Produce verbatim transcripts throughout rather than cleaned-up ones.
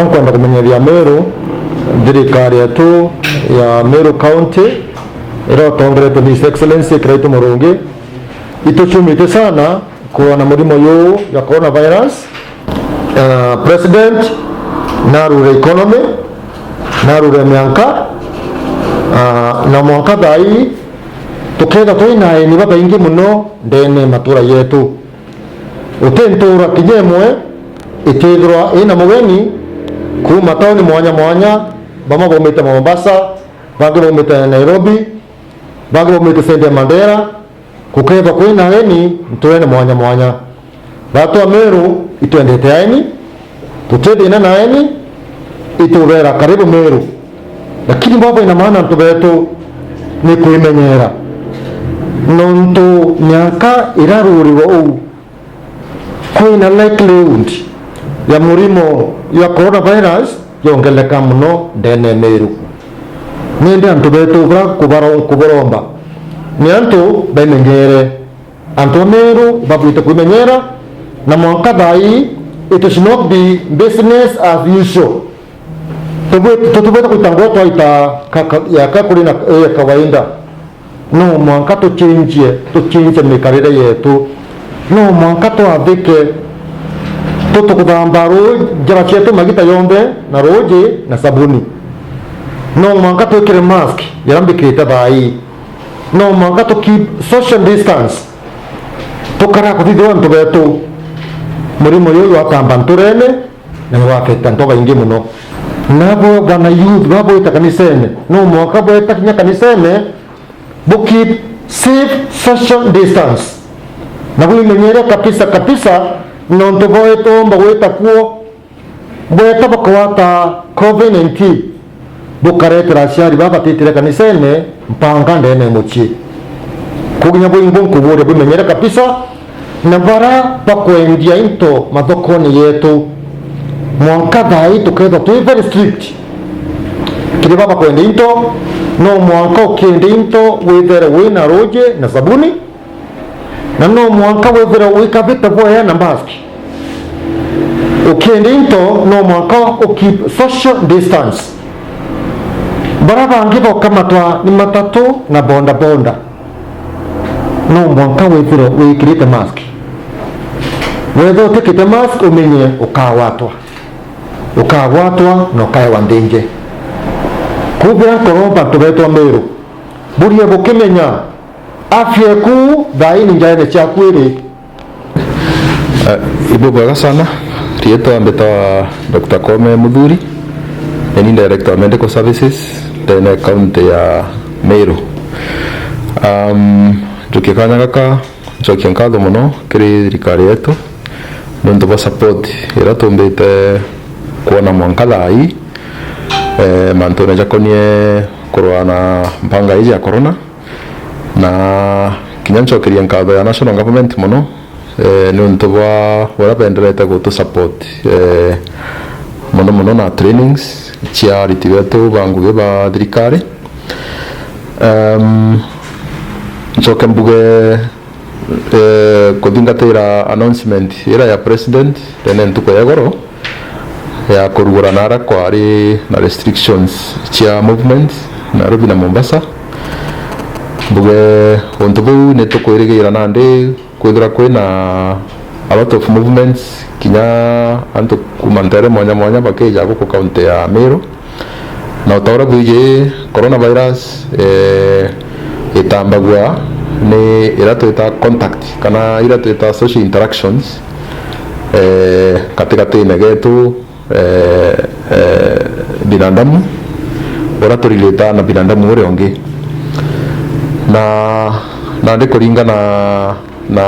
Nkwenda kumenyithia Meru, thirikari yetu ya Meru County iria utongeretwe ni His Excellency Kiraitu Murungi, itucumite sana kurwa na murimo juu ya coronavirus. Uh, President narure economy, narure mianka, uh, na mwanka thaa ii tukethirwa twina aeni babaingi muno ndene matura yetu. Uti ntura kinya imwe itithirwa ina mugeni kuuma tauni mwanya mwanya, bamwe baumite Mombasa, bangi baumite Nairobi, bangi baumite Sente ya Mandera, gukethwa kwina ageni nturene mwanya mwanya. Batwa Meru itwendete aeni, tuti thina na aeni, itubera karibu Meru. Lakini baba ina maana antu betu ni kwimenyera. Nontu miaka irarurirwa uu, kwina likelihood ya murimo ya coronavirus yongeleka muno ndene Meru. Nindi antu betu bura kubaro-, kuboromba ni antu bemenyere. Antu a Meru babwite kwimenyera, na mwanka thaa ii, it should not be business as usual. Tubwite, tutubwite gwita ngoo twaita ka, ka, ya ka kuri na, ya kawaida. No mwanka tuchinjie, tuchinjie mikarire yetu. No mwanka twathike, tutukuthamba ru-, njara cietu magita yonthe na ruuji na sabuni. No mwanka twikire mask, iria mbikirite thaa ii. No mwanka tu keep social distance. Tukara kuthithirwa antu betu. Murimo juju jwatamba nturene, na jwa affect antu babaingi muno. Nabo bana youth babwita kanisene, no mwanka bweta kinya kanisene, bu keep safe social distance. Na bwimenyere kabisa kabisa, nontu bwetomba gwita kuo, bweta bakagwata covid nineteen, bukaretera aciari baba batitire kanisene mpanga ndene ya mucii. Kuginya bwingi nkuburia bwimenyere kabisa, na bara bakwendia into mathokone yetu, mwanka thaa ii tukethwa twi very strict. Kiri baba bakwendia into, no mwanka ukiendia into withere wina ruuji na sabuni, na no mwanka withire wikabite bwea na mask. Ukiendia into, no mwanka u keep social distance. Bara bangi bokamatwa ni matatu na boda boda, no mwanka withire wikirite mask. Wethira utikite mask, umenye ukagwatwa. Ukagwatwa na ukaewa nthingi. Kuugira nkoromba antu betu a Meru, burie bukimenya afya eku thaa ii ni njarene ciaku iri. Eh, ibubwega sana. Riitwa mbitawa Doctor Kome Muthuri, ni ni Director wa Medical Services ndene kaunti ya Meru. Um, njukie kanya gaka ncokie nkatho mono kiri thirikari yetu niuntu bwa support iria tumbite kwona mwanka thaa ii, eh, mantune jakonie kurwa na mpanga iji ya corona. Na kinya ncokerie nkatho ya national government mono, eh, niuntu bwa uria benderete gutu support, eh, mono mono na trainings cia ariti betu ba ngugi ba thirikari. Em, ncoke mbuge, eh, kuthingatira announcement ira ya president tene ntuku ya igoro ya kurugura nara kwari na restrictions cia movement Nairobi na Mombasa. Mbuge untu buu ni tukwirigira nandi kwithira kwina a lot of movements, kinya antu kuma ntere mwanya mwanya bakija guku kaunti ya Meru. Na o ta uria bwiji, coronavirus, eh, itambagua ni ira twita contact kana ira twita social interactions, eh, gatigatine getu, eh, eh, binadamu uria turilita na binadamu uria ungi. Na, nandi kuringana na,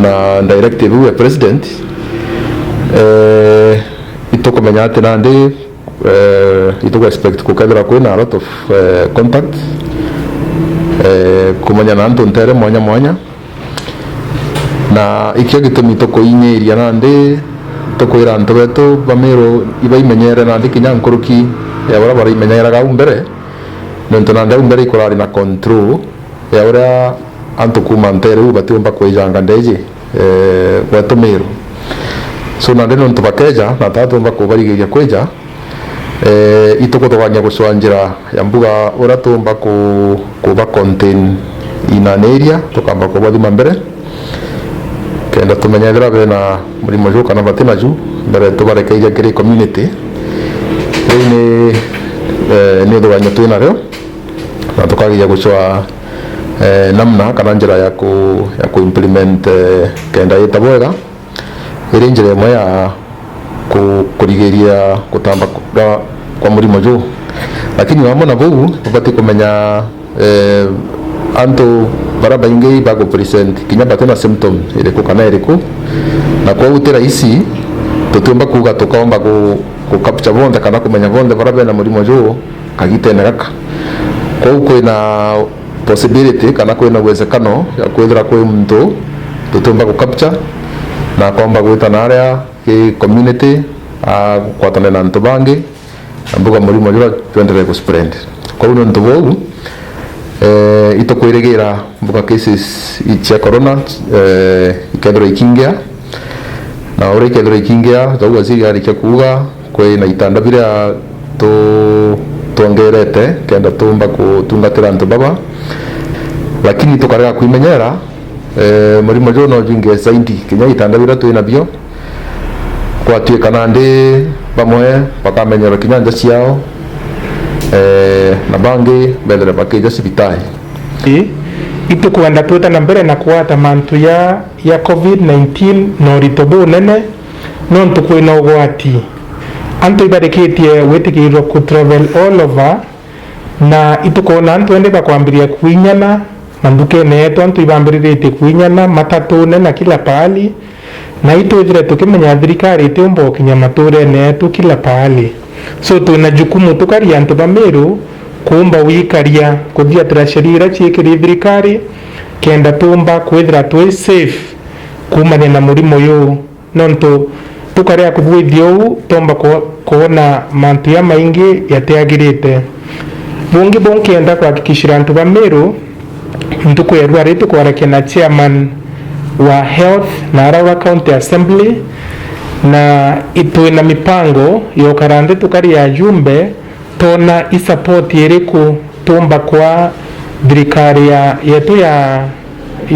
na directive iu ya president, eh, itukumenya ati nandi, eh, itugu expect gukethirwa kwina a lot of, eh, contact, eh, kumenya na antu ntere mwanya mwanya. Na ikio gitumi tukuinyiria nandi tukwira antu betu ba Meru ibaimenyere nandi kinya nkuruki ya baria baraimenyeraga au mbere, nontu nandi au mbere ikurari na control ya uria antu kuma ntere u batiumba kwijanga ndeji, eh, gwetu Meru. So, nandi nontu bakeja na taa tumba kubarigiria kwija, eh, itukuthugania gucwa njira ya mbuga uria tumba ku-, kuba contain in an area, tukamba kubathima mbere, kenda tumenya ethira bena murimo juu kana bati naju, mbere tubarekeiria kiri community. Riu ni, eh, ni uthugania twi nario, na tukageria gucwa, eh, namna kana njira ya ku-, ya ku implement, eh, kenda yita bwega. Iri njira imwe ya ku-, kurigiria gutamba kwa, kwa murimo juu. Lakini o amwe na buu, tubati kumenya, eh, antu baria baingi bagu present kinya bati na symptom iriku kana iriku, na kwou ti rahisi tutiumba kuuga tukaomba ku-, ku capture bonthe kana kumenya bonthe baria bena murimo juu kagitene gaka. Kwou kwina possibility kana kwina uwezekano ya kwithira kwi muntu tutiumba ku capture na akomba gwita na aria ki community, akwatane na antu bangi, na mbuga murimo jura jwenderee ku spread. Kwou nontu bou, eh, itukwirigira mbuga cases i-, cia corona, eh, ikethirwa ikingia, na uria ikethirwa ikingia, jau waziri arikia kuuga, kwi na itanda biria tu-, twongerete kenda tumba kutungatira antu baba, lakini tukarega kwimenyera, eh, murimo juu no jinge zaidi, kinya itanda biria twi nabio, gwatuika nandi bamwe bakamenyerwa kinya nja ciao, eh, na bangi bethire bakija cibitari. Ii, itukwenda twita na mbere na kugwata mantu ya, ya covid nineteen na urito bunene, nontu kwina ugwati. Antu ibarikitie gwitikirirwa ku travel all over, na itukwona antu ende bakwambiria kuinyana, manthukene yetu antu ibambiriritie kuinyana, matatune na kila pahali, na itwithire tukimenya thirikari itiumba gukinya maturene yetu kila pahali. So, twina jukumu tukari antu ba Meru kuumba wikaria, kuthiatira sheria iria ciikiri thirikari, kenda tuumba kwithira twi safe kuumania na murimo uyu. Nontu tukarega kuthwithia uu, tomba ku-, kwona mantu jamaingi jatiagirite. Bungi bunkenda kuhakikishira antu ba Meru, ntuku ya rua ri tukwarakia na chairman wa health na Araura County Assembly, na itwina mipango ya ukara nthi tukari ajumbe, twona i support iriku tumba kwa thirikari ya, yetu ya,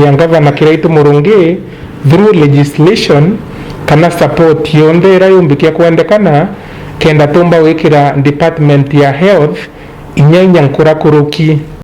ya Ngavana Kiraitu Murungi through legislation kana support yonthe iria yumbikia kwendekana, kenda tumba gwikira department ya health inya inya nkurakuruki.